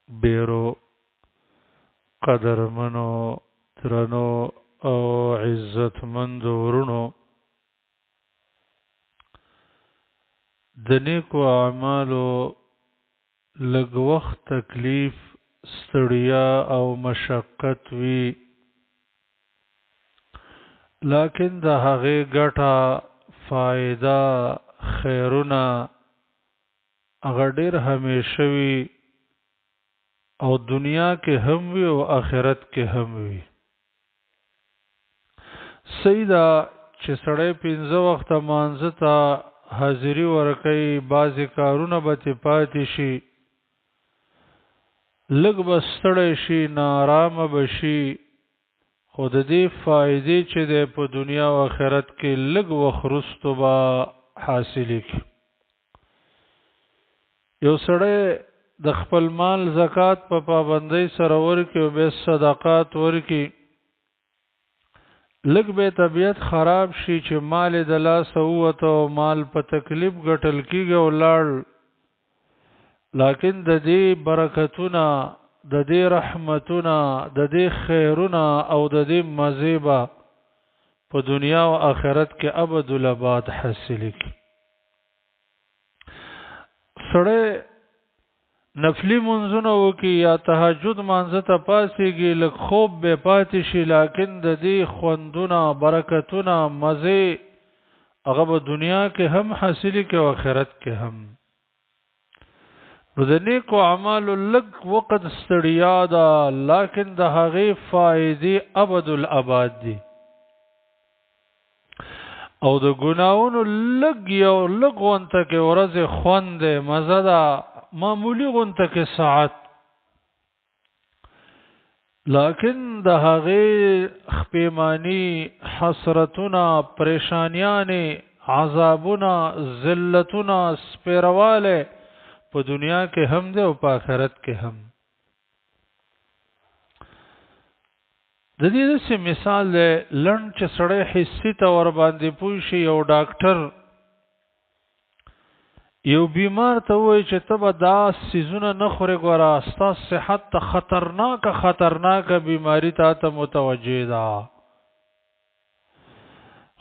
ډېرو قدرمنو، درنو او عزتمندو وروڼو، د نیکو اعمالو لږ وخت تکلیف، ستړیا او مشقت وي، لاکن د هغې ګټه، فایده، خیرونه هغه ډیر همیشه وي او دنیا کې هم وي او آخرت کې هم وي. صحیح ده چې سړی پنځه وخته مانځه ته حاضري ورکوي، بعضې کارونه به ترې پاتې شي، لږ به ستړی شي، ناارامه به شي، خو د دې فایدې چې دی په دنیا او آخرت کې لږ وخت وروسته به حاصلې کړي. یو سړی د خپل مال زکات په پابندۍ سره ورکي او به صدقات ورکي، لږ به طبیعت خراب شي چې مال د لاسه ووته او مال په تکلیف ګټل کیږي او لاړ، لاکن د دې برکتونه، د دې رحمتونه، د دې خیرونه او د دې مزې به په دنیا او آخرت کې ابد الاباد حاصل کی. سړی نفلی منځونه وکي یا تهجد مانځه ته پاسېږي، لږ خوب به پاتې شي، لاکن د دې خوندونه، برکتونه، مزې هغه به دنیا کې هم حاصلې کې او آخرت کې هم. نو د نیکو اعمالو لږ وخت ستړیا ده، لاکن د هغې فایدې ابد الاباد دي، او د ګناونو لږ یو لږ غونته کې ورځ خوند دی، مزه ده، معمولی غونته کې ساعت، لاکن د هغې خپېمانی، حسرتونه، پریشانیانې، عذابونه، ذلتونه، سپیرواله په دنیا کې هم دی او په آخرت کې هم. د دې داسې مثال دی لنډ چې سړی حسي ته ورباندې پوه شي. یو ډاکټر یو بیمار ته وایي چې ته به دا څیزونه نه خورې، ګوره ستا صحت ته خطرناکه خطرناکه بیماري تا ته متوجه ده.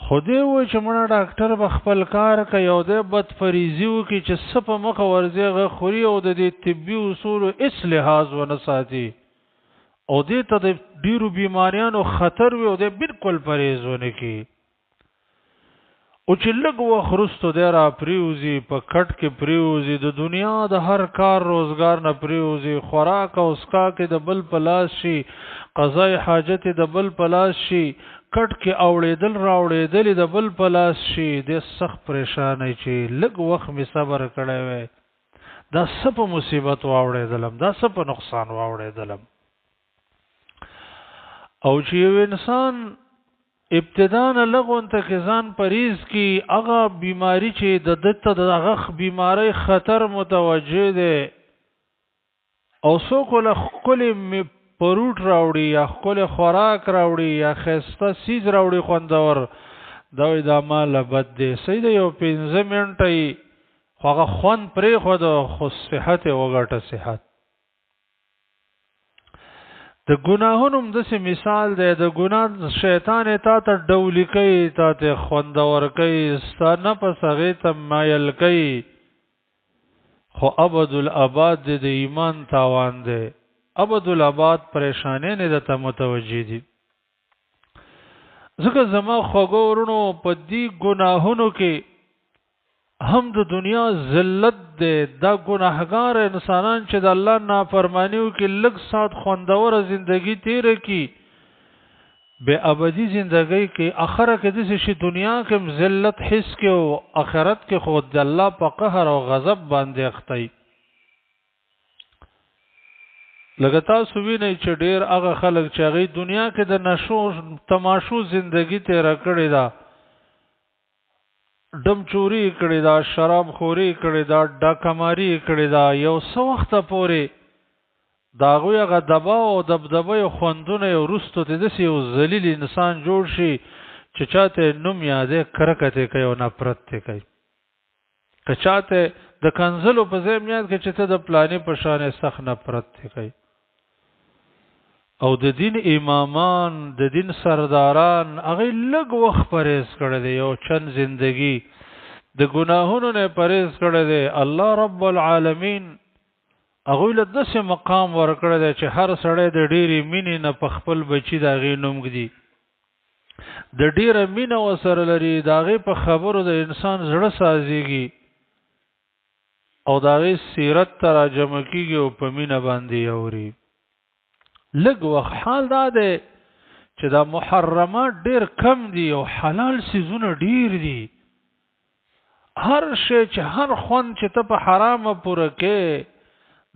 خو دی وایي چې مړه ډاکټر به خپل کار کوي او دی بد فریضي وکړي چې څه په مخه ورځي هغه خوري او د دې طبي اصولو هېڅ لحاظ ونه ساتي او دې ته د ډېرو بیماریانو خطر وي او دی بالکل پرهېز ونه کړي، او چې لږ وخت وروسته دی را پریوځي، په کټ کې پریوځي، د دنیا د هر کار روزګار نه پریوځي، خوراک او څښاک یې د بل په لاس شي، قضای حاجت یې د بل په لاس شي، کټ کې اوړېدل راوړېدل یې د بل په لاس شي، دی سخت پریشانه چې لږ وخت مې صبر کړی وی، دا څه په مصیبت واوړېدلم، دا څه په نقصان واوړېدلم. او چې یو انسان ابتدا نه لغونته کې ځان پریز کی، هغه بیماری چې د دته د هغه بیماری خطر متوجه دی او څوک له ښکلې پروټ راوړي یا ښکلی خوراک راوړي یا ښایسته څیز راوړي خوندور، دا وایي دا مال بد دی. صحیح دی، یو 5 منټه یې خو هغه خوند پرېښود، خو صحت یې وګټه. صحت د ګناهونو هم داسې مثال دی، د ګناه شیطان یې تا ته ډولي کوي، تا ته خوندور کوي، ستا نفس هغې ته مایل کوي، خو ابد الاباد دی د ایمان تاوان دی، ابد الاباد پریشانې نه درته متوجه دي. ځکه زما خوږو وروڼو، په دې ګناهونو کې هم د دنیا ذلت دی. دا ګناهګار انسانان چې د الله نافرمانی وکړي، لږ ساعت خوندوره زندگی تیره کړي، به ابدي زندګۍ کې اخره کې داسې شي، دنیا کې هم ذلت حس کې او آخرت کې خو د الله په قهر او غضب باندې اخته. لکه تاسو وینئ چې ډیر هغه خلک چې هغوی دنیا کې د نشو تماشو زندگی تیره کړې ده، ډم چوري کړې ده، شراب خوري کړې ده، ډاکماري کړې ده، یو څه وخته پورې د هغوی هغه دبا او دبدبه او خوندونه یې وروسته ته داسې یو ذلیل انسان جوړ شي چې چاته یې نوم یادې کرکه ترې کوي او نفرت ترې کوي. که چاته د کنزلو په ځای میاد کې چې ته د پلانې په شان سخت نفرت کوي. او د دین امامان، د دین سرداران، هغه لږ وخت پرهیز کړی دی، یو چند زندگی د ګناهونو نه پرهیز کړی دی. الله رب العالمین هغوی له داسې مقام ورکړی دی چې هر سړی د ډېرې مینې نه په خپل بچي د هغې نوم ږدي، د ډېره مینه ورسره لري، د هغې په خبرو د انسان زړه سازیږي او د هغې سیرت ته راجمع کېږي او په مینه باندې یې اوري. لږ وخت حال دا دی چې دا محرمات ډېر کم دي او حلال څیزونه ډېر دي. هر شی چې هر خوند چې ته په حرامه پوره کې،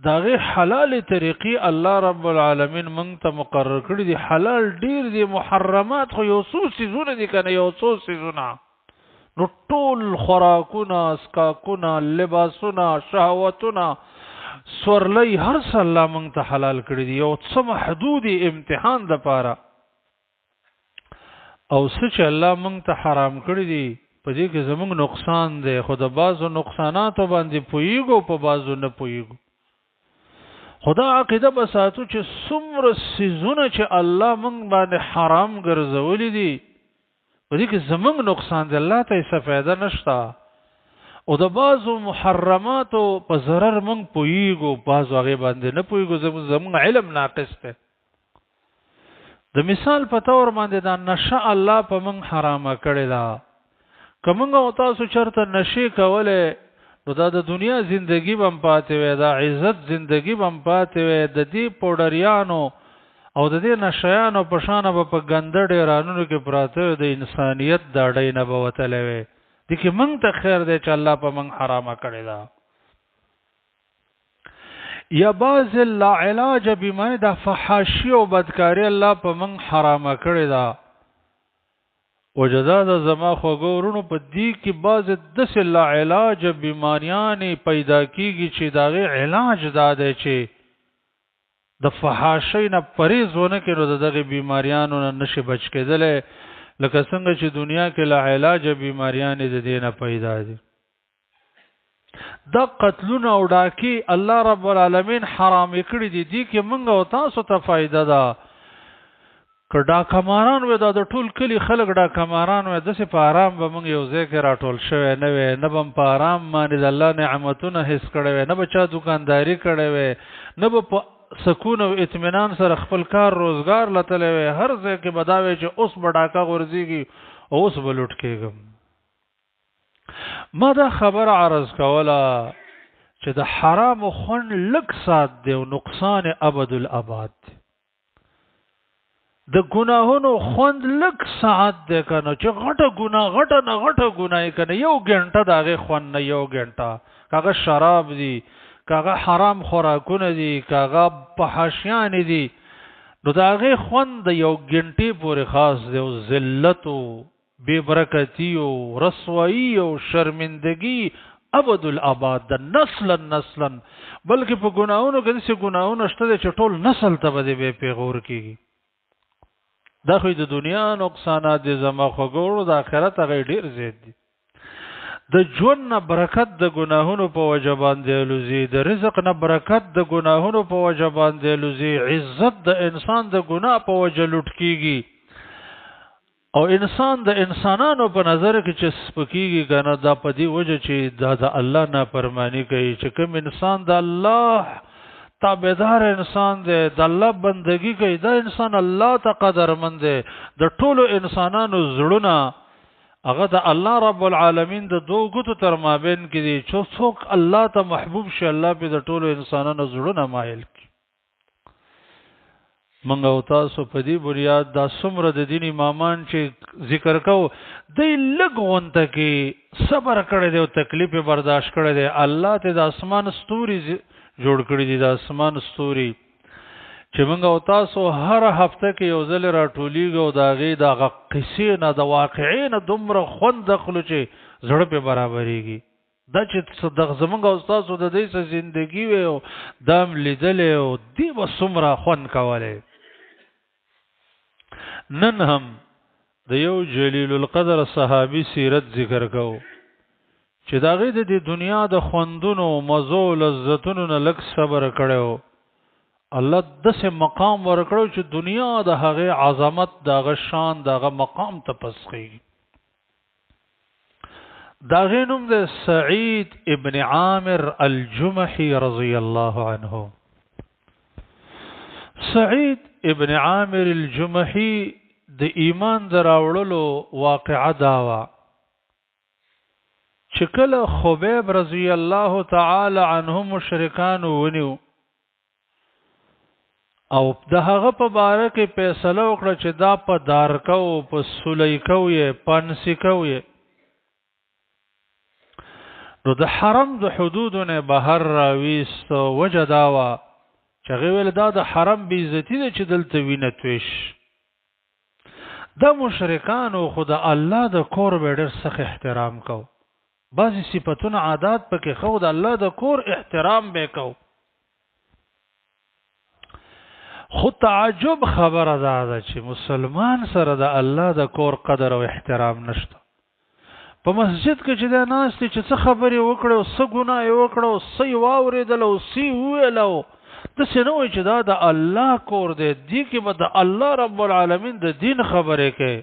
د هغې حلالې طریقې الله رب العالمین موږ ته مقرر کړي دي. حلال ډېر دي، محرمات خو یو څو څیزونه دي که نه، یو څو څیزونه. نو ټول خوراکونه، اسکاکونه، لباسونه، شهوتونه، سورلۍ، هر څه الله موږ ته حلال کړي دي یو څه محدود امتحان دپاره. او څه چې الله موږ ته حرام کړي دي په دې کې زموږ نقصان دی، خو د بعضو نقصاناتو باندې پوهیږو، په بعضو نه پوهیږو. خو دا عقیده به ساتو چې څومره څیزونه چې الله موږ باندې حرام ګرځولي دي په دې کې زموږ نقصان دی، الله ته یې څه فایده نشته. او د بعضو محرماتو په ضرر موږ پوهیږو، بعضو هغې باندې نه پوهیږو، زموږ علم ناقص دی. د مثال په تور باندې دا نشه الله په موږ حرامه کړې ده. که موږ او تاسو چرته نشې کولای نو دا د دنیا زندگی بم پاتې وي، دا عزت زندگی بم پاتې وي. د دې پوډریانو او د دې نشیانو په شان به په ګنده ډیرانونو کې پراته وي، د انسانیت د اډۍ نه به وتلی وي. دې کې موږ ته خیر دی چې الله په موږ حرامه کړې ده. یا بعض لا علاج بیماری، دا فحاشي او بدکاری الله په موږ حرامه کړې ده. وجدا د زما خوږو وروڼو، په دې کې بعضې داسې لا علاج بیماریانې پیدا کیږي چې د هغې علاج دا دی چې د فحاشۍ نه پرهیز ونه کړي، نو د دغې بیماریانو نه نشي بچ کېدلی، لکه څنګه چې دنیا کې لا علاج بیماریانې د دې نه پیدا دي. دا قتلونه او ډاکې الله رب العالمین حرام کړي دي، دې کې موږ او تاسو ته فایده ده. که ډاکماران وي، دا د ټول کلي خلک ډاکماران وي، داسې په آرام به موږ یو ځای کې راټول شوی نه وی، نه به په آرام باندې د الله نعمتونه حس کړی وی، نه به چا دکانداري کړی وی، نه به په سکون او اطمینان سره خپل کار روزګار لتلی وی. هر ځای کې به دا وی چې اوس به ډاکه غورځېږي او اوس به لوټ کېږم. ما دا خبره عرض کوله چې د حرامو خوند لږ ساعت دی او نقصان ابد الاباد دی. د ګناهونو خوند لږ ساعت دی که نه، چې غټه ګناه، غټه نه غټه ګناه یې که نه، یو ګنټه د هغې خوند نه، یو ګنټه، که هغه شراب دي، که هغه حرام خوراکونه دي، که هغه فحاشیانې دي، نو د هغې خوند د یو ګنټې پورې خاص دی. او ذلت او بې برکتي او رسوایی او شرمندګي ابد الاباد د نسلا نسلا، بلکې په ګناهونو کې داسې ګناهونه شته دی چې ټول نسل ته به دې بې پیغور کېږي. دا خو د دنیا نقصانات دي زما خوږو وروڼو، د آخرت هغه ډېر زیات دي. د ژوند نه برکت د ګناهونو په وجه باندې الوزي، د رزق نه برکت د ګناهونو په وجه باندې الوزي، عزت د انسان د ګناه په وجه لوټ کیږي، او انسان د انسانانو په نظر کې چې سپکیږي کنه، دا په دې وجه چې دا د الله نافرمانی کوي. چې کوم انسان د الله تابعدار انسان دی، د الله بندگی کوي، دا انسان الله ته قدرمن دی. د ټولو انسانانو زړونه هغه د الله رب العالمین د دوو ګوتو تر مابین کې دي، چې څوک الله ته محبوب شي الله پرې د ټولو انسانانو زړونه مایل کړي. مونږ او تاسو په دې بنیاد دا څومره د دین امامان چې ذکر کو، دی لږ غونته کې صبر کړی دی او تکلیف یې برداشت کړی دی. الله ته د اسمان ستوري جوړ کړي دي، د اسمان ستوري چې مونږ او تاسو هر هفته کې یو ځل راټولیږو او د هغې د هغه قصې نه، د واقعې نه دومره خوند اخلو چې زړه پې برابرېږي. دا چې زمونږ او ستاسو د دې څه زندگی وي او دا هم لیدلی او دې به څومره خوند کولی. نن هم د یو جلیل القدر صحابي سیرت ذکر کوو چې د هغې د دې دنیا د خوندونو، مزو، لذتونو نه لږ صبر کړی و، الله داسې مقام ورکړو چې دنیا د هغې عظمت، د هغه شان، د هغه مقام ته پسخېږي. د هغې نوم دی سعید ابن عامر الجمحي رضی الله عنه. سعید ابن عامر الجمحي د ایمان د راوړلو واقعه دا وه چې کله خبیب رضی الله تعالی عنه مشرکان ونیو او د هغه په باره کې فیصله وکړه چې دا په دارکو، په سلیکو یې پنسیکو یې، نو د حرم د حدودو نه بهر راویست. وجه دا وه چې هغې ویل دا د حرم بې عزتي ده چې دلته وینه تویش. دا مشرکانو خو د الله د کور به ډېر سخت احترام کو، بعضې صفتونه عادات پکې خو د الله د کور احترام به کو. خو تعجب خبره دا ده چې مسلمان سره د الله د کور قدر او احترام نشته. په مسجد کې چې دا ناست چې څه خبرې وکړې او څه ګناه یې وکړه او څه یې واورېدل او څه یې وویل، او داسې نه وایي چې دا د الله کور دی، دې کې به د الله رب العالمین د دین خبرې کوي.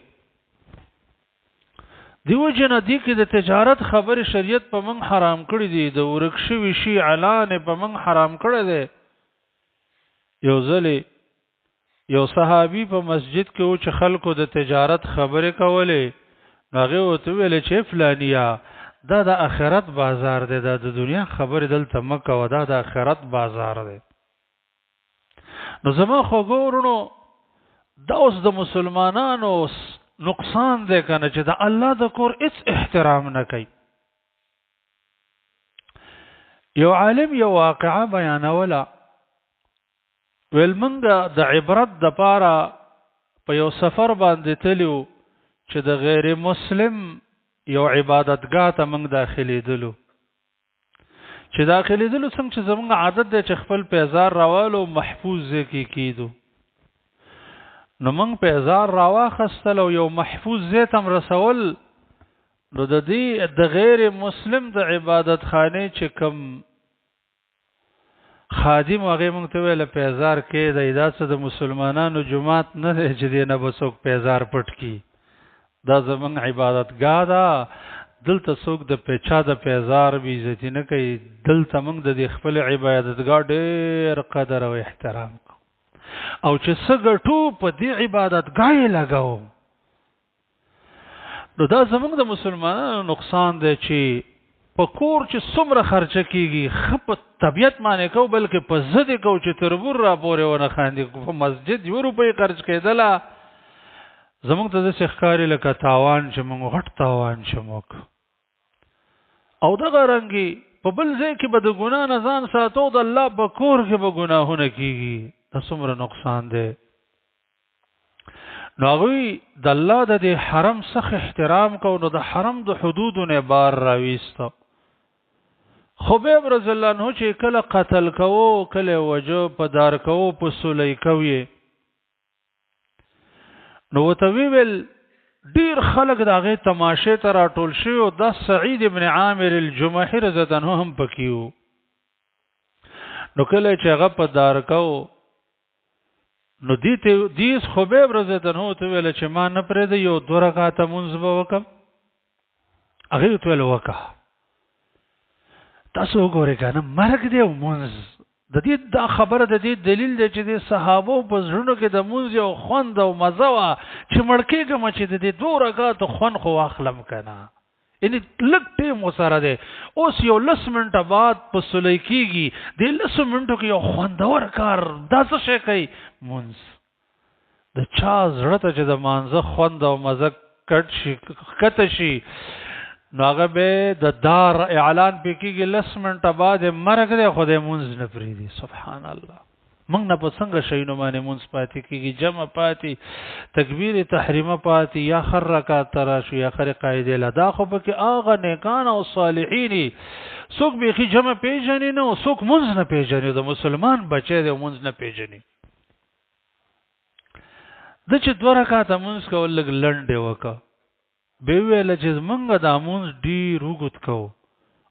دیو جن دې کې د تجارت خبرې شریعت په موږ حرام کړی دي، د ورک شوي شي اعلان په موږ حرام کړی دی. یو ځلې یو صحابي په مسجد کې و چې خلکو د تجارت خبرې کولې، نو هغې ورته وویل چې فلانیه، دا د آخرت بازار دی، دا د دنیا خبرې دلته مه کوه، دا د آخرت بازار دی. نو زما خوږو وروڼو، دا اوس د مسلمانانو نقصان دی که نه چې د الله د کور هېڅ احترام نه کوي. یو عالم یو واقعه بیانوله، ویل مونږ د عبرت د پاره په یو سفر باندې تلو چې د غیر مسلم یو عبادتګاه ته مونږ داخليدلو. چې داخليدلو څنګه چې زمونږ عادت دی چې خپل پیزار راوالو محفوظ ځای کې کیدو، نو مونږ پیزار راواخستل او یو محفوظ ځای ته رسول. نو د دې د غیر مسلم د عبادت خانه چې کوم خادم هغه مونږ ته ویل پیزار کې دی، دا څه د مسلمانانو جومات نه دی چې دې نه به څوک پیزار پټ کړي، دا زمونږ عبادتګاه ده، دلته څوک د پیچا د پیزار بې عزتي نه کوي، دلته مونږ د دې خپل عبادتګاه ډېر قدر او احترام کوو، او چې څه ګټو په دې عبادتګاه یې لګوو. نو دا زمونږ د مسلمانانو نقصان دی چې په کور چې څومره خرچه کیږي ښه په طبیعت باندې کو، بلکې په ضد کو چې تربور را پورې ونه خاندي. په مسجد یو روپۍ خرچ کېدله زمونږ ته داسې ښکاري لکه تاوان چې مونږ غټ تاوان چې موږ. او دغه رنګي په بل ځای کې به د ګناه نه ځان ساتو، د الله په کور کې به ګناهونه کیږي. دا څومره نقصان دی. نو هغوی د الله د دې حرم څخه احترام کو، نو د حرم د حدودو نه بار راویسته. خبیب رضی الله عنه چې کله قتل کوو، کله وجه په دار کوو، په سولې کوي، نو ورته ویل ډیر خلک د هغې تماشې ته راټول شوي او دا سعید ابن عامر الجمحي رضی الله عنه هم پکې و. نو کله چې هغه په دار کوو، نو دې ته دیس خبیب رضی الله عنه ته ویل چې ما نه پرېږده، یو دوه رکعاته مونځ به وکم. هغې ورته ویل وکړه. تاسو وګورئ که نه مرګ دی او مونځ، د دې دا خبره د دې دلیل دی چې د صحابو په زړونو کې د مونځ یو خوند او مزه وه چې مړ کېږم چې د دې دوو رکعاتو خوند خو واخلم که نه. یعنی لږ ټیم وسره دی، اوس یو لس منټه بعد په سولې کېږي، دې لسو منټو کې یو خوندور کار دا څه شی کوي؟ مونځ. د چا زړه ته چې د مانځه خوند او مزه کټ شي، ښکته شي، نو هغه به د دار اعلان پې کېږي، لس منټه بعد یې مرګ دی خو دی مونځ نه پرېږدي. سبحان الله. موږ نه په څنګه شیونو باندې مونځ پاتې کېږي؟ جمع پاتې، تکبیر تحریمه پاتې، یا خر رکعت ته راشو یا خر قاعدې له، دا خو پکې هغه نیکان او صالحین څوک بیخي جمع پېژني نه، څوک مونځ نه پېژني. د مسلمان بچی دی مونځ نه پېژني. د چې دوه رکعاته مونځ کول لږ لنډ یې وکړه، به ویل چې موږ دا مونځ ډېر اوږد کوو،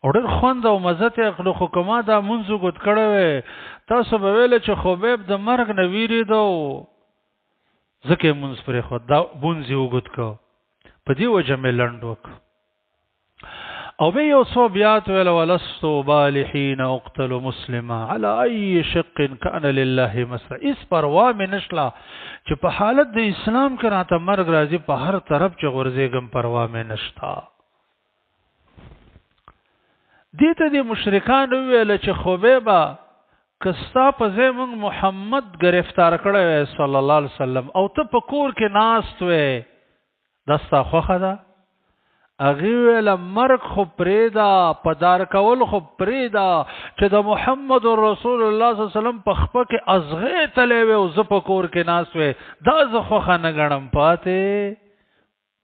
او ډېر خوند او مزه ته اخلو. خو که ما دا مونځ اوږد کړی وی، تاسو به ویل چې خبیب د مرګ نه ویرېده، ځکه یې مونځ پرېښود، دا مونځ یې اوږد کړ، په دې وجه مې لنډ وکړ. او به یو څو بیات ویل: ولست بالي حين اقتل مسلما على اي شق كان لله مسرا. اس پروا مې نشلا چې په حالت د اسلام کې راته مرګ راځي، په هر طرف چې غورځېږم پروا مې نشتا. دې ته د مشرکان ویل چې خبیبه، که ستا په ځای موږ محمد گرفتار کړی وی صلی الله علیه وسلم او ته په کور کې ناست وې، دا ستا خوښه ده؟ هغې ویل: مرګ خو پرېږده، په دار کول خو پرېږده، چې د محمد رسول الله صلی الله علیه وسلم په خپه کې ازغې تللی وی او زه په کور کې ناست وی، دا زه خوښه نه ګڼم. پاتې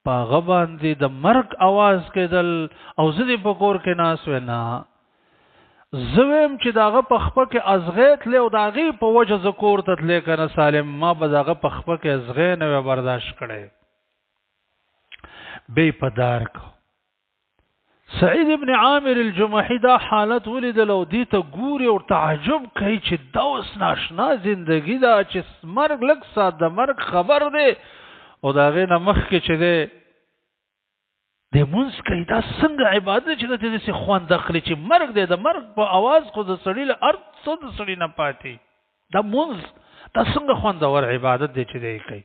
په هغه باندې د مرګ اواز کېدل او زه دې په کور کې ناست وی، نه، زه ویم چې د هغه په خپه کې ازغې تللی او د هغې په وجه زه کور ته تللی که نه سالم، ما به د هغه په خپه کې ازغې نه وی برداشت کړی. بې په دار کو. سعید ابن عامر الجمحی دا حالت ولیدل او دې ته ګوري او تعجب کوي چې دا اوس ناشنا زندگی ده چې مرګ لږ ساعت د مرګ خبر دی او د هغې نه مخکې چې دی د مونځ کوي، دا څنګه عبادت چې د داسې خوند اخلي چې مرګ دی، د مرګ په اواز خو د سړي له هر څه د سړي نه پاتې، دا مونځ دا څنګه خوندور عبادت دی چې دی کوي.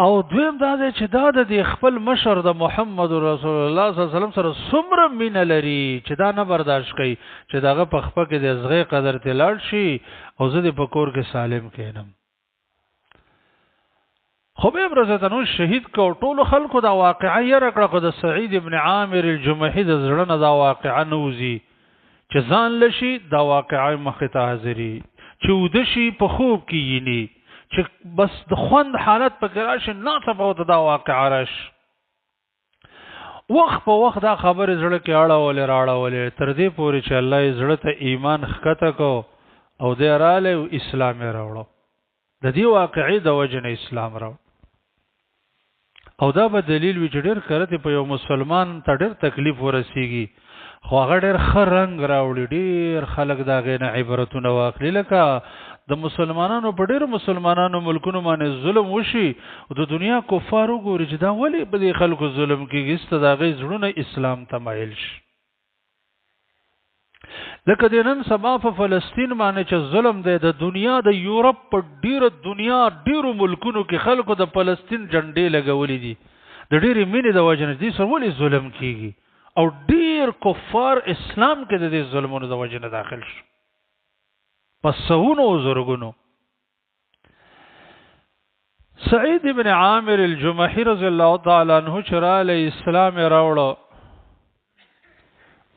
او دویم دا دی چې دا د خپل مشر د محمد رسول الله صلی الله علیه وسلم سره څومره مینه لري چې دا نه برداشت کوي چې دغه په خپه کې د ازغې قدر ته لاړ شي او زه دې په کور کې سالم کینم. خبیب رضی الله عنه شهید کو، ټول خلکو دا واقعه یې راکړه، خو د سعید ابن عامر الجمحي د زړه نه دا واقعه نه وځي. چې ځان لشي دا واقعه مخې ته حاضري، چې وده شي په خوب کې ییني، چې بس د خوند حالت پکې راشي، ناڅاپه ورته دا واقعه راشي. وخت په وخت دا خبرې زړه کې اړولې راړولې، تر دې پورې چې الله یې زړه ته ایمان ښکته کو او دی رالی او اسلام یې راوړو. د دې واقعې د وجې نه اسلام راوړ. او دا به دلیل وي چې ډېر کرتې په یو مسلمان ته ډېر تکلیف ورسیږي، خو هغه ډېر ښه رنګ راوړي، ډېر خلک د هغې نه عبرتونه واخلي. لکه د مسلمانانو په ډېرو مسلمانانو ملکونو باندې ظلم وشي او د دنیا کفار وګوري چې دا ولې په دې خلکو ظلم کېږي، ست د هغې زړونه اسلام ته مایل شي. لکه د نن سبا په فلسطین باندې چې ظلم دی، د دنیا د یورپ په ډیره دنیا ډیرو ملکونو کې خلکو د فلسطین جنډې لګولې دي د ډیرې مینې د وجې نه، دې سره ولې ظلم کیږي؟ او ډیر کفار اسلام کې د دې ظلمونو د وجې نه داخل شو په سوونو او زرګونو. سعید ابن عامر الجمحی رضی الله تعالی عنہ چې رالی اسلام یې راوړو،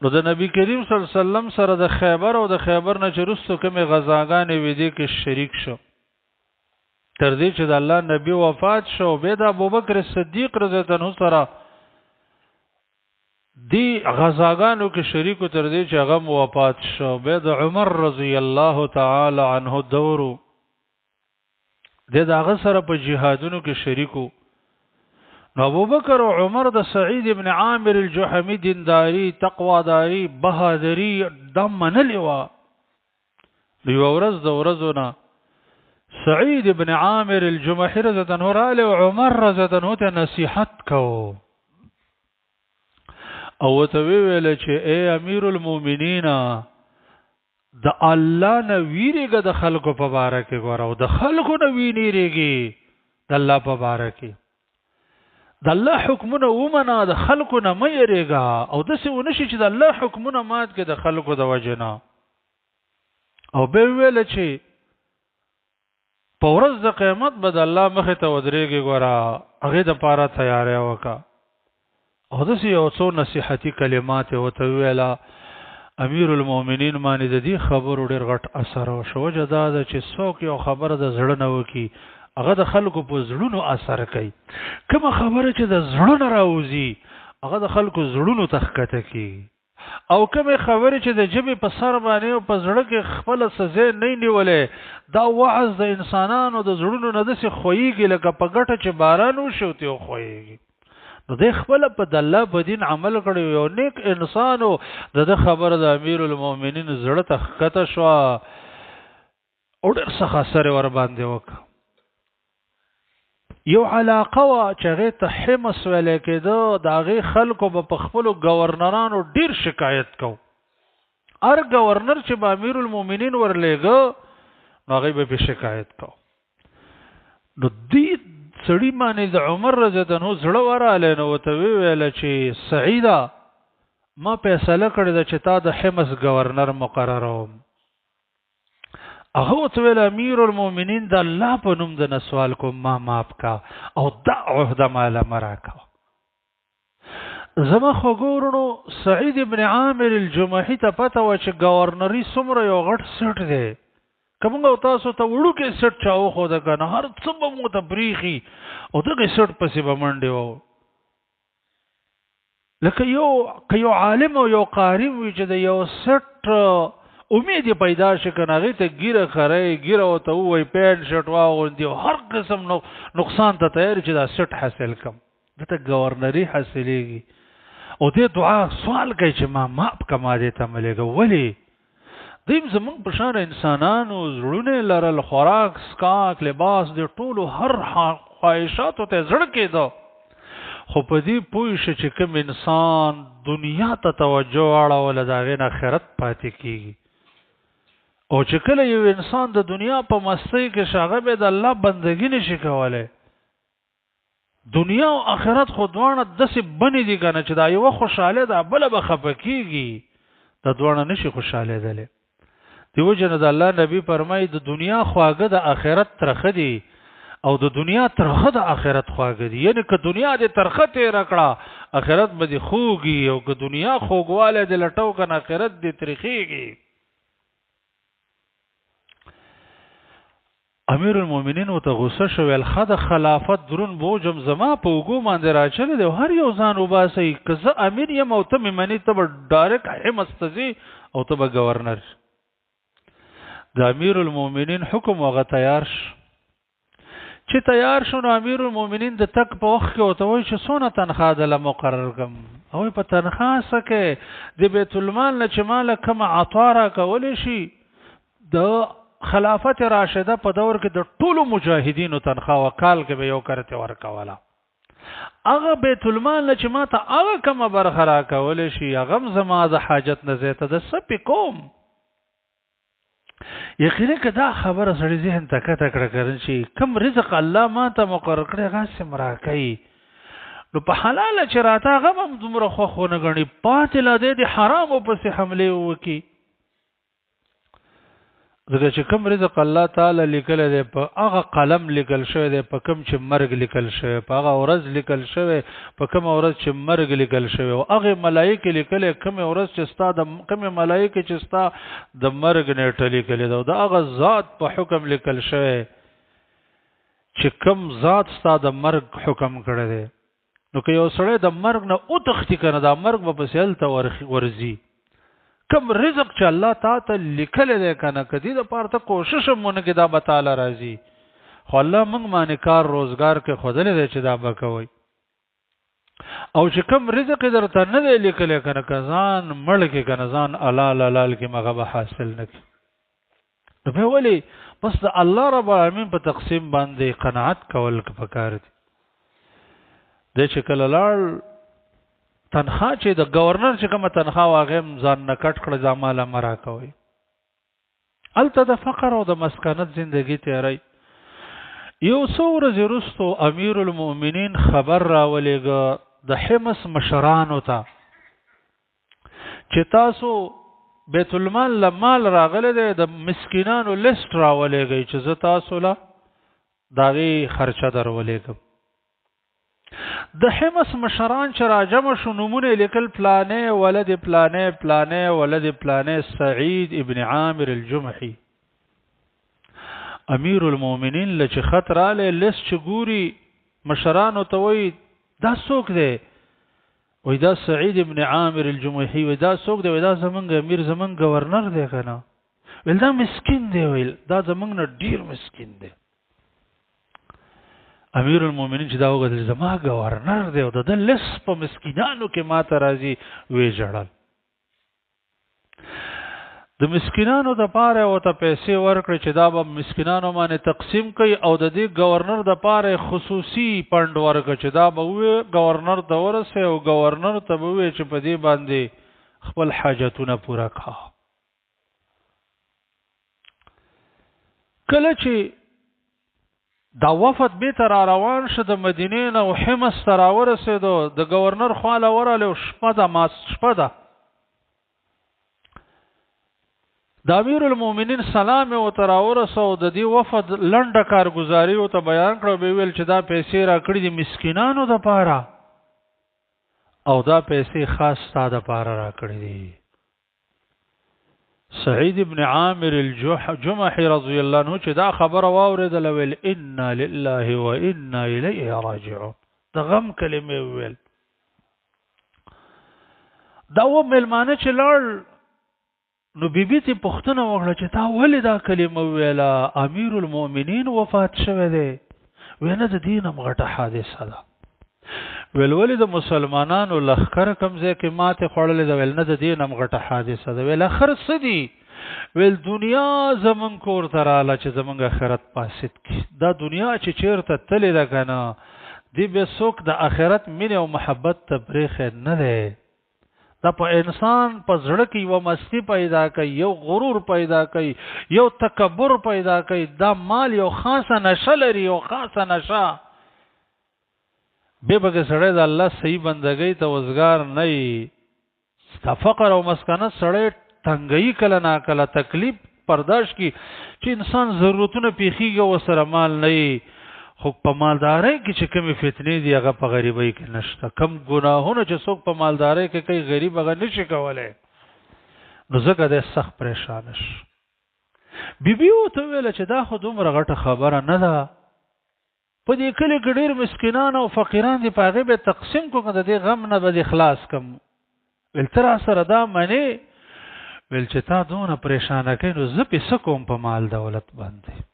نو د نبی کریم صلی الله علیه وسلم سره د خیبر او د خیبر نه چې وروسته کومې غزاګانې وې، دې کې شریک شو، تر دې چې د الله نبی وفات شو. بیا د ابوبکر صدیق رضی الله عنه سره دی غزاګانو کې شریکو، تر دې چې هغه وفات شو. بیا د عمر رضی الله تعالی عنه دورو د داغه سره په جهادونو کې شریکو. نو ابوبکر او عمر د سعید ابن عامر الجحمی دینداری، تقواداری، بهادری د منلې وا. یو ورځ د ورځو نه سعید ابن عامر الجمحی رضی الله عنه رااله او عمر رضی الله عنه ته نصیحت کو او ته ویل چې اے امیر المؤمنین، د الله نه ویریږه د خلکو په باره کې ګوره، او د خلکو نه وینیریږي د الله په باره کې. د الله حکمونه ومنه، د خلکو نه مه یریږه، او داسې ونه شي چې د الله حکمونه مات کړې د خلکو د وجې نه. او به ویل چې په ورځ د قیامت به د الله مخې ته ودرېږي، ګوره هغې دپاره تیاری وکړه. او داسې یو څو نصیحتي کلمات یې ورته وویله. امیر المؤمنین باندې د دې خبرو ډېر غټ اثر وشو. وجه دا ده چې څوک یو خبره د زړه نه وکړي، هغه د خلکو په زړونو اثر کوي. کومه خبره چې د زړه نه راوځي، هغه د خلکو زړونو ته ښکته کېږي، او کومې خبرې چې د ژبې په سر باندې او په زړه کې خپله څه ځای نه نیولی، دا وعظ د انسانانو د زړونو نه داسې خویږي لکه په ګټه چې باران وشي او ترې وښویږي. نو دی خپله په د الله په دین عمل کړی یو نیک انسان و. د ده خبره د امیر المؤمنین زړه ته ښکته شوه او ډېر څه اثر یې ورباندې وکړ. یو علاقه وه چې هغې ته حمص ویلی کېده، د هغې خلکو به په خپلو ګورنرانو ډېر شکایت کو. هر ګورنر چې به امیر المؤمنین ورلېږه نو هغوی به پرې شکایت کو. نو دې سړي باندې د عمر رضی الله عنه زړه وراله، نو ورته ویل چې سعیده، ما فیصله کړې ده چې تا د حمص گورنر مقرروم. هغه ورته ویل امیر المؤمنین، د الله په نوم د نسوال کوم، ما معاف کا او دا عهده ما له مه راکوه. زما خوږو وروڼو، سعید ابن عامر الجمحي ته پته وه چې گورنري څومره یو غټ سیټ دی. که موږ او تاسو ته وړوکی سیټ چا وښوده که نه، هر څه به موږ ته پرېښي او دغې سیټ پسې به منډې وهو. لکه یو که یو عالم او یو قاری وي چې د یو سیټ امید یې پیدا شي که نه، هغې ته ږیره خرئ، ږیره ورته ووایي، پینټ شرټ واغوندي او هر قسم نقصان ته تیار چې دا سیټ حاصل کړم. دته گورنری حاصلېږي او دې دعا سوال کوي چې ما معاف که، ما دې ته مه لېږه. ولې؟ دوی زمونږ په شان انسانانو، زړونه یې لرل، خوراک، څښاک، لباس، دې ټولو هر خواهشاتو ته زړه کېده، خو په دې پوه شه چې کوم انسان دنیا ته توجه واړوله د هغې نه آخرت پاتې کېږي. او چې کله یو انسان د دنیا په مستۍ کې شه، هغه بیا د الله بندګي نشي کولی. دنیا او آخرت خو دواړه داسې بنې دي کنه چې دا یوه خوشحاله ده بله به خفه کېږي، دا دواړه نشي خوشحالېدلی. دیو جن د الله نبی فرمایي د دنیا خواږه د آخرت ترخه دي او د دنیا ترخه د آخرت خواږه دي. یعنی که دنیا دې ترخه تېره کړه آخرت به دې خوږي، او که دنیا خوږوالی دې لټو کنه آخرت دې ترخېږي. امیر المؤمنین ورته غوسه شو، ویل ښه د خلافت درون بوج هم زما په اوږو باندې راچلی دی او هر یو ځان وباسئ، که زه امیر یم او ته مې منې ته به ډایرکټ حمص ته ځې او ته به ګورنر. د امیر المؤمنین حکم هغه تیار شو. چې تیار شو نو امیر المؤمنین د تک په وخت کې ورته وایي چې څونه تنخوا دله مقرر کړم؟ هغوی په تنخوا څه کوې، د بیت المال نه چې ماله کومه عطا راکولی شي، د خلافت راشده په دور کې د ټولو مجاهدینو تنخوا وه، کال کې به یو کرته ورکوله. هغه بیت المال نه چې ما ته هغه کومه برخه راکولی شي، هغه هم زما د حاجت نه زیاته ده، څه پې کوم؟ یقینا که دا خبره سړي ذهن ته کته کړه که چې کوم رزق الله ما ته مقرر کړی هغه هسې هم راکوي، نو په حلاله چې راته هغه به هم دومره خوښ ونه ګڼي، پاتې لا دی د حرامو پسې حملې وکړي. ځکه چې کوم رزق الله تعالی لیکلی دی په هغه قلم لیکل شوی دی په کوم چې مرګ لیکل شوی، په هغه ورځ لیکل شوی په کومه ورځ چې مرګ لیکل شوی، او هغې ملایکې لیکلی کومې ورځ چې ستا د کومې ملایکې چې ستا د مرګ نیټه لیکلې ده، او د هغه ذات په حکم لیکل شوی چې کوم ذات ستا د مرګ حکم کړی دی. نو که یو سړی د مرګ نه وتښتي که نه، دا مرګ به پسې هلته ورځي. کوم رزق چې الله تا ته لیکلی دی که نه، که دې دپاره ته کوشش هم ونه کړې دا به تاله راځي. خو الله موږ باندې کار روزګار کې ښودلی دی چې دا به کوئ، او چې کوم رزق یې درته نه دی لیکلی که نه، که ځان مړ کړې که نه، ځان حلال حلال کړې، هغه به حاصل نه کړي. نو به ولې بس د الله رب العالمین په تقسیم باندې قناعت کول پکار دي. د چې کله لاړ تنخوا چې د گورنر چې کومه تنخوا واغې هم ځان نه کټ کړه، ځان ماله مه راکوئ. هلته د فقر او د مسکنت زندگی تیری. یو څو ورځې وروسته امیر المؤمنین خبر راولېږه د حمص مشرانو ته چې تاسو بیت المال له مال راغلی دی، د مسکینانو لیست راولېږئ چې زه تاسو له د هغې خرچه درولېږم. د حمص مشران چې راجمع شو، نومونه یې لیکل، پلانې ولد پلانې، پلانې ولد پلانې، سعید ابن عامر الجمحي. امیر المؤمنین له چې خط رالی، لیست چې ګوري مشرانو ته وایي دا څوک دی؟ وای دا سعید ابن عامر الجمحي. وای دا څوک دی؟ وای دا زمونږ امیر، زمونږ گورنر دی که نه. ویل دا مسکین دی، ویل دا زمونږ نه ډیر مسکین دی. امیر المؤمنین چې دا وکتل زما گورنر دی او د ده لس په مسکینانو کې ماته راځي، ویې ژړل. د مسکینانو د پاره او ته پیسې ورکړي چې دا به مسکینانو باندې تقسیم کړي، او د دې گورنر د پاره خصوصي پند ورکړي چې دا به وي گورنر ته ورسي او گورنر ته به وي چې په دې باندې خپل حاجتونه پوره کړه. کله چې دا وفد به تر روان شه د مدینې نه او حمص ته راورسېدو، د گورنر خواله ورغله او شپه ده، ما شپه ده، د امیر المؤمنین سلام یې ورته راورسو، د دې وفد لنډه کارګزاري ورته بیان کړه، به ویل چې دا پیسې راکړي دي مسکینانو دپاره او دا پیسې خاص ستا دپاره راکړي دي. سعید ابن عامر الجمحي رضی الله عنه چې دا خبره واورېدله ویل انا لله و انا الیه راجعون، د غم کلمې وویل. دا و مېلمانه چې لاړ نو بیبي ته پوښتنه وکړه چې تا ولې دا کلمه وویله، امیر المؤمنین وفات شوی دی؟ ویل نه، د دین هم غټه حادثه ده. ویل ولې د مسلمانانو لښکر کوم ځای کې ماتې خوړلې ده؟ ویل نه، د دین هم غټه حادثه ده. ویل اخر څه دي؟ ویل دنیا زمونږ کور ته راله چې زمونږ آخرت فاسد کړي. دا دنیا چې چېرته تللې ده که نه، دې بیا څوک د آخرت مینې او محبت ته پرېښی نه دی. دا په انسان په زړه کې یوه مستی پیدا کوي، یو غرور پیدا کوي، یو تکبر پیدا کوي. دا مال یو خاصه نشه لري، یو خاصه نشه. به به سړی د الله صحیح بندګۍ ته وزګار نه وي. دا فقر او مسکنت سړی تنګوي، کله ناکله تکلیف برداشت کړي چې انسان ضرورتونه پیښیږي او ورسره مال نه وي. خو په مالدارۍ کې چې کومې فتنې دي هغه په غریبۍ کې نشته. کم ګناهونه چې څوک په مالدارۍ کې کوي غریب هغه نشي کولی، نو ځکه دی سخت پریشانه شو. بیبي ورته وویله چې دا خو دومره غټه خبره نه ده، په دې کلي کې ډېر مسکینان او فقیران دي، په هغې به تقسیم کړو، که د دې غم نه به دې خلاص کړم. ویل ته راسره دا منې؟ ویل چې تا دونه پریشانه کوي نو زه پې څه کوم په مال دولت باندې.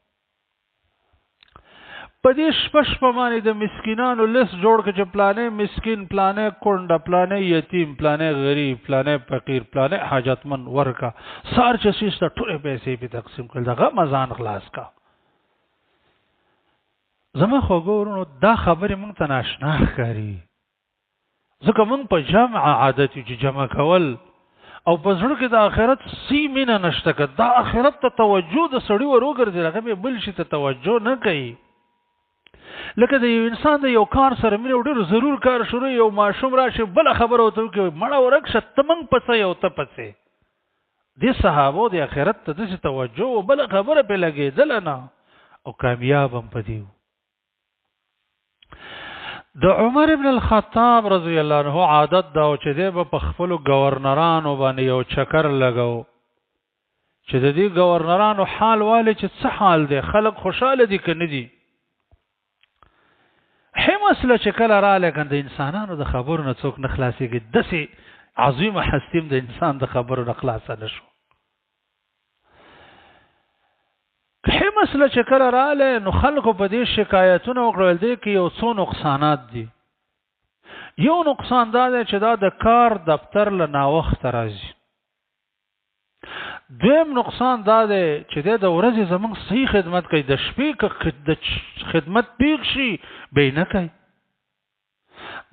په دې شپه شپه باندې د مسکینانو لست جوړ کړ چې پلانې مسکین، پلانې کونډه، پلانې یتیم، پلانې غریب، پلانې فقیر، پلانې حاجتمن ورکه. سار چې سیسته ټولې پیسې پې تقسیم کړل، د غمه ځان خلاص کا. زما خوږو ورونو، دا خبرې موږ ته ناشنا ښکاري، ځکه موږ په جمع عادت یو چې جمع کول، او په زړه کې د آخرت سی مینه نشته. که دا آخرت ته توجه د سړي ور وګرځي، هغه به بل شي ته توجه نه کوي. لکه د یو انسان د یو کار سره مینه او ډېر ضرور کار شروع، یو ماشوم راشي بله خبره ورته وکړي، مړه ورک شه، ته موږ پسې یو ته پسې. دې صحابو د آخرت ته داسې توجه او بله خبره پرې لګېدله نه، او کامیاب هم په دې وو. د عمر ابن الخطاب رضی الله عنه عادت دا و چې دی به په خپلو گورنرانو باندې یو چکر لګاو چې د دې گورنرانو حال والي چې څه حال دی، خلک خوشحاله دي که نه دي. حمص له چې کله راغلی که د انسانانو د خبرو نه څوک نه خلاصېږي، داسې عظیمه هستي هم د انسان د خبرو نه خلاصه نه شو. حمص له چې کله راغلی نو خلکو په دې شکایتونه وکړل، دې کې یو څو نقصانات دي. یو نقصان دا دی چې دا د کار دفتر له ناوخته راځي. دویم نقصان دا دی چې دی د ورځې زمونږ صحیح خدمت کوي، د شپې که د خدمت پیښ شي به یې نه کوي.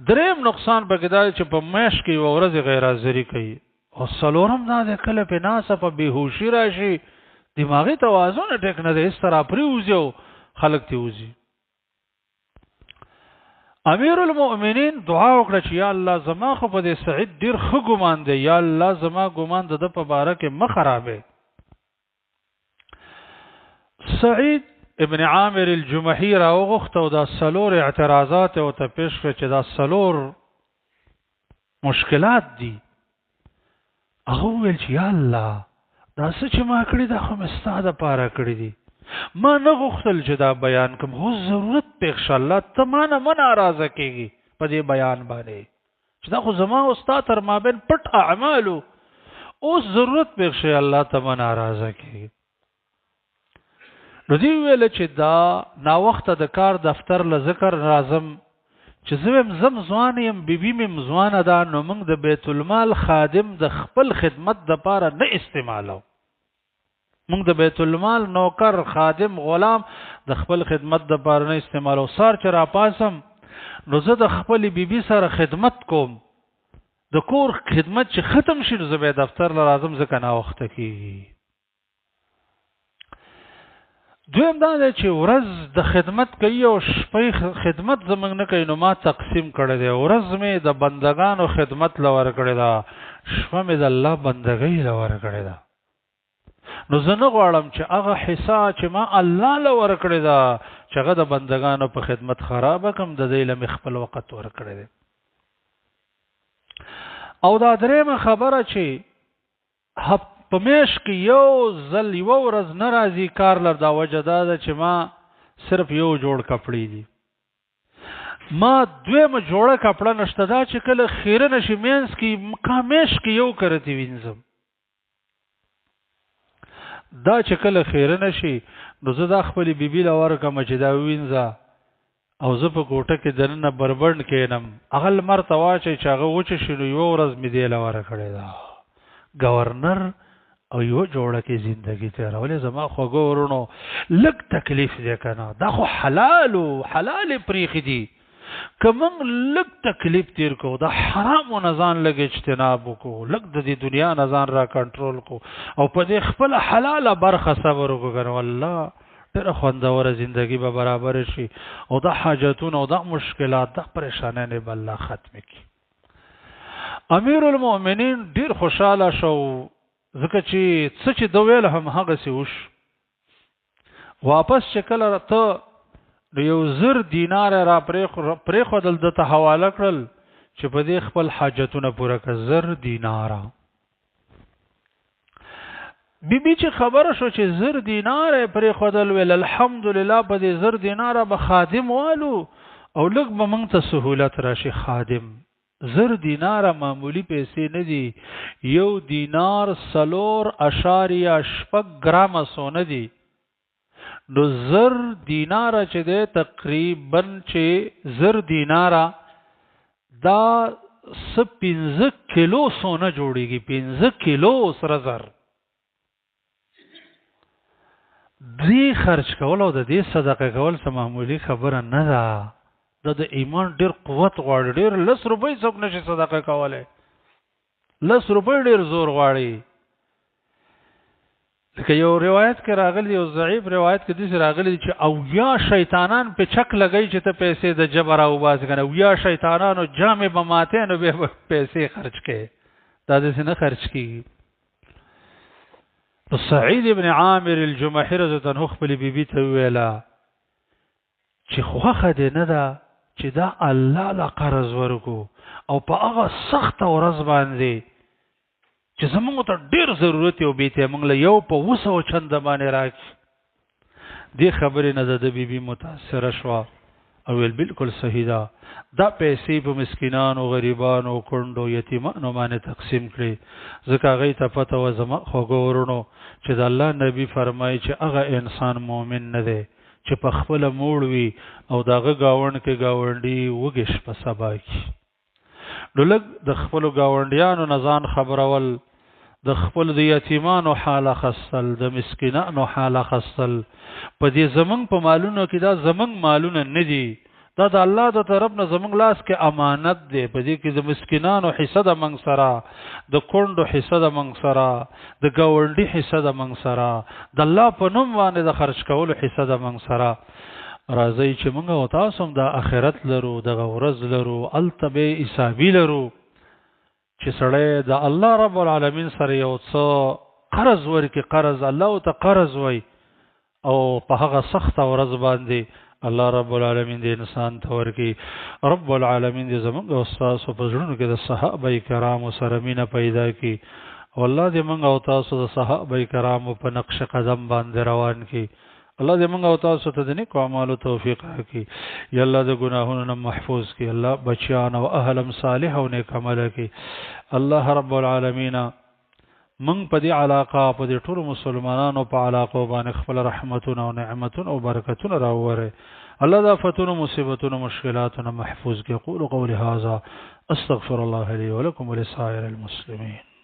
دریم نقصان پکې دا دی چې په میاشت کې یوه ورځ غیر حاضري کوي. او څلورم دا دی کله پې ناڅاپه بېهوشي راشي، دماغي توازن ټیک نه دی، هېڅ ته راپرېوځي او خلک ترې وځي. امیر المؤمنین دعا وکړه چې یا الله زما خو په دې سعید ډیر ښه ګمان دی، یا الله زما ګمان د ده په باره کې مه خرابې. سعید ابن عامر الجمحي راوغوښت او دا څلور اعتراضات یې ورته پېښ کړل چې دا څلور مشکلات دي. هغه وویل چې یا الله دا څه چې ما کړي دا خو مې ستا دپاره کړي دي، ما نه غوښتل چې دا بیان کړم، خو ضرورت پېښ شه، الله ته ما نه مه ناراضه کېږي په دې بیان باندې چې دا خو زما او ستا تر مابین پټ اعمالو، اوس ضرورت پېښ شي، الله ته مه ناراضه کېږي. نو دی ویل چې دا ناوخته د کار دفتر له ذکر راځم چې زه ویم زم ځوان یم، بیبي مې هم ځوانه ده، نو موږ د بیت المال خادم د خپل خدمت دپاره نه استعمالو. موږ د بیت المال نوکر، خادم، غلام د خپل خدمت دپاره نه استعمالو. سار چې راپاسم نو زه د خپل بیبي سره خدمت کوم، د کور خدمت چې ختم شي نو زه به دفتر له راځم، ځکه ناوخته کېږي. دویم دا دی چې ورځ د خدمت کوي او شپې خدمت زمنګ نه کوي، نو ما تقسیم کړی دی، ورځ مې د بندگانو خدمت لور کړی ده، شپه مې د الله بندګۍ لور کړی ده. نو زه نه غواړم چې هغه حصہ چې ما الله لور کړی ده چې هغه د بندگانو په خدمت خراب کم، د دې لمې خپل وخت ور کړی دی. او دا درېمه خبره چې په میاشت کې یو ځل یوه ورځ نه راځي کار لر، دا وجه دا ده چې ما صرف یو جوړ کپړې دي، ما دویمه جوړه کپړه نشته، دا چې کله خیرنه شي مینځ کې میاشت کې یو کرتې وینځم، دا چې کله خیرنه شي نو زه دا خپلې بیبي له ورکړم چې دا ووینځه، او زه په کوټه کې دننه بربنډ کینم، هغه لمر ته واچوي چې هغه وچه شي، نو یوه ورځ مې دې له ورکړې ده. ګورنر او یوه جوړه کې زندگی تېرولې. زما خوږو وروڼو، لږ تکلیف دی که نه، دا خو حلال و، حلال یې پرېښي دي. که موږ لږ تکلیف تیر کو، د حرامو نه ځان لږ اجتناب وکړو، لږ د دې دنیا نه ځان را کنټرول کو او په دې خپله حلاله برخه صبر وکړو، که نه والله ډېره خوندوره زندگی به برابر شي او دا حاجتونه او دا مشکلات، دا پریشانۍ به الله ختم کړي. امیر المؤمنین ډیر خوشاله شو، ځکه چې څه چې ده ویل هم هغسې وشو. واپس چې کله ته نو یو 1000 دینار را پرېښودل، ده ته حواله کړل چې په دې خپل حاجتونه پوره کړه. 1000 دیناره. بی بی چې خبره شو چې 1000 دینار یې پرېښودل، ویل الحمدلله په دې 1000 دیناره به خادم والو او لږ به موږ ته سهولت راشي. خادم 1000 دیناره معمولی پیسې نه دي، یو دینار 4.6 ګرامه سونه دي، نو 1000 دیناره چې دی تقریبا چې 1000 دیناره دا څه 5 کیلو سونه جوړیږي، 5 کیلو سره زر. دې خرج کول او د دې صدقه کول څه معمولی خبره نه ده، دا د ایمان ډیر قوت غواړي. ډیر 10 روپۍ څوک نشي صدقه کولی، 10 روپۍ ډیر زور غواړي. لکه یو روایت کې راغلی، یو ضعیف روایت کې داسې راغلی چې 70 شیطانان په چک لګی چې ته پیسې د جبر راوباسې، که نه 70 شیطانانو جامې به ماتې، نو بیا به پیسې خرج کړې، دا داسې نه خرج کېږي. نو سعید ابن عامر الجمحي رضی الله عنه خپلې بیبي ته وویله چې خوښه دې نه ده چې دا الله له قرض ورکو او په هغه سخته ورځ باندې چې زمونږ ته ډیر ضرورت یو بیته موږ له یو په 700 چنده باندې راکړي. دې خبرې نه د بیبي متاثره شوه او ویل بالکل صحیح ده، دا پیسې په مسکینانو، غریبانو، کونډو، یتیمانو باندې تقسیم کړي، ځکه هغې ته پته وه زما خوږو وروڼو چې د الله نبی فرمایي چې هغه انسان مؤمن نه دی چې په خپله موړ وي او د هغه ګاونډ کې ګاونډي وږې شپه سبا کړي. نو لږ د خپلو ګاونډیانو نه ځان خبرول، د خپل د یتیمانو حال اخستل، د مسکینانو حال اخستل، په دې زمونږ په مالونو کې دا زمونږ مالونه نه دي، دا د الله د طرف نه زمونږ لاس کې امانت دی، په دې کې د مسکینانو حصه د موږ سره، د کونډو حصه د موږ سره، د ګاونډي حصه د موږ سره، د الله په نوم باندې د خرج کولو حصه د موږ سره. راځئ چې موږ او تاسو هم د آخرت لرو، دغه ورځ لرو، هلته به حسابي لرو چې سړی د الله رب العالمین سره یو څه قرض ورکړي، قرض الله ته قرض وای، او په هغه سخته ورځ باندې الله رب العالمین دې انسان ته ورکړي. رب العالمین دې زموږ او ستاسو په زړونو کې د صحابه کرامو سره مینه پیدا کړي، او الله دې موږ او تاسو د صحابه کرامو په نقش قدم باندې روان کړي. الله دې موږ او تاسو ته د نیکو اعمالو توفیق راکړي. یا الله د ګناهونو نه محفوظ کړي. الله بچیان او اهلم صالح او نیک عمل کړي. الله رب العالمین موږ په دې علاقه په دې ټولو مسلمانانو په علاقو باندې خپل رحمتونه او نعمتونه او برکتونه راووري. الله دا فتونو مصیبتونو مشکلاتونه محفوظ کړي. قولوا قولي هذا استغفر الله لي ولكم ولسائر المسلمين.